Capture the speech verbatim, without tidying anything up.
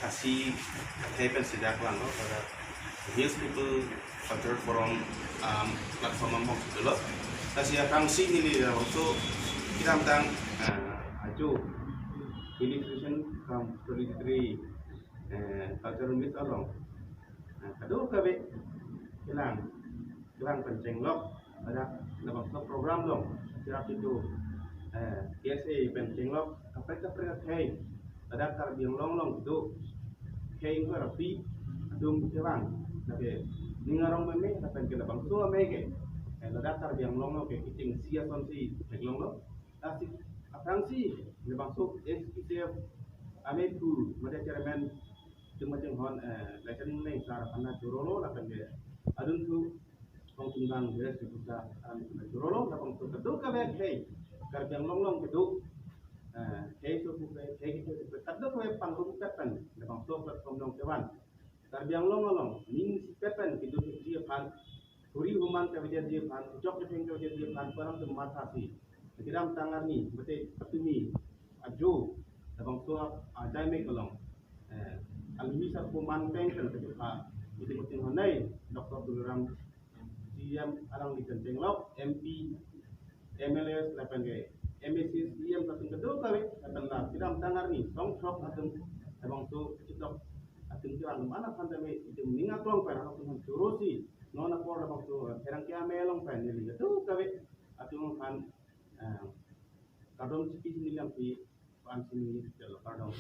Khasi akhei pen sida klang lo pada Hills People Cultural Forum, um, platform among sida lo. Khasi aphrangsi neli labangso kedamtang, uh, ajo Hills Education cum Solidarity, uh, Cultural Meet along, uh, kadokave kelang kelang pen chenglok, ladak labangso program along, sirap itu, eh, K S A pen chenglok, kaprek kaprek akhei, ladak Karbi Anglong along itu, khei ingkoi ra phi atum kevang, lake ning arong meme, lapen ke labangso meme ke, eh, ladak Karbi Anglong along ke kechengsi asonsi theklong lo, lasi aphrangsi, labangso H P C F, ame pu, mate chairman, Tum Machinghon, eh, Lachaning Lengsar aphan choro lo, lapen ke adunthu Kongtunbang Dheres Diphusa alam choro lo, labangso kadokave khei, Karbi Anglong along kedo, eh, khei so pu khei, khei kedo pu khei, kadokave pangrum kat pen, labangso platform along kevan. Karbi Anglong along, ning sipet pen kedo keji aphan, huri human kaveji aphan, chok ketheng kaveji aphan, parang tu mathasi. Kedamtang arni, mate patumi, ajo, labangso ap, ajai mek along. Eh, alwi sarpo man peng pen kedo pha, itu penting honai, Doctor Tuliram C E M alangli pen chenglok, M P, M L As, lapen ke M A Cs, E M lapen kadokave, lapen la kedamtang arni, song throk atum, labangso kechitok atum kevang mana aphan tame, itum ning aklong pen, atum aphan chorosi, non apor labangso, pherangke ame along pen, neli kadokave atum aphan, eh, kardom chipi si neli lampi, pan si neli chelo, kardom.